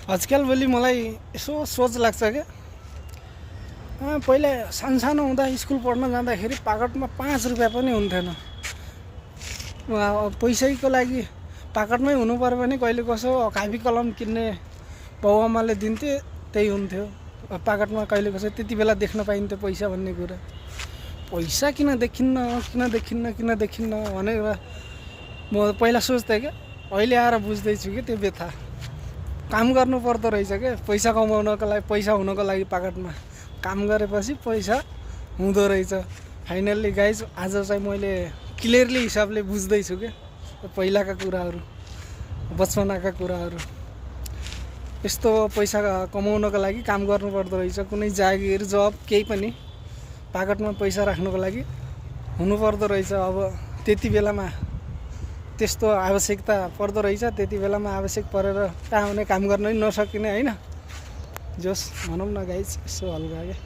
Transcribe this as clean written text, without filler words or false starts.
आजकलभोलि मलाई यसो सोच लाग्छ क्या। पहिला सानो हुँदा स्कुल पढ्न जाँदाखेरि पाकेटमा 5 रुपियाँ पनि हुन्थेन। पैसैको लागि पाकेटमै हुनु पर्यो भने कहिले कसो कापी कलम किन्ने बाउआमाले दिन्थे, त्यही हुन्थ्यो। पाकेटमा कहिले कसो त्यति बेला देख्न पाइन्थ्यो पैसा भन्ने कुरा। पैसा किन देखिन्न भनेर म पहिला सोच्थेँ क्या। अहिले आएर बुझ्दैछु कि त्यो व्यथा काम गर्नु पर्दो रहेछ क्या। पैसा कमाउनको लागि, पैसा हुनको लागि पाकेटमा काम गरेपछि पैसा हुँदो रहेछ। फाइनल्ली गाइज आज चाहिँ मैले क्लियरली हिसाबले बुझ्दैछु क्या पहिलाका कुराहरू, बचपनाका कुराहरू। यस्तो पैसा कमाउनको लागि काम गर्नु पर्दो रहेछ। कुनै जागिर जब केही पनि पाकेटमा पैसा राख्नुको लागि हुनुपर्दो रहेछ। अब त्यति बेलामा त्यस्तो आवश्यकता पर्दो रहेछ। त्यति बेलामा आवश्यक परेर कहाँ हुने काम गर्न नसकिने होइन। जोस् भनौँ न गाइज, यसो हल्का क्या।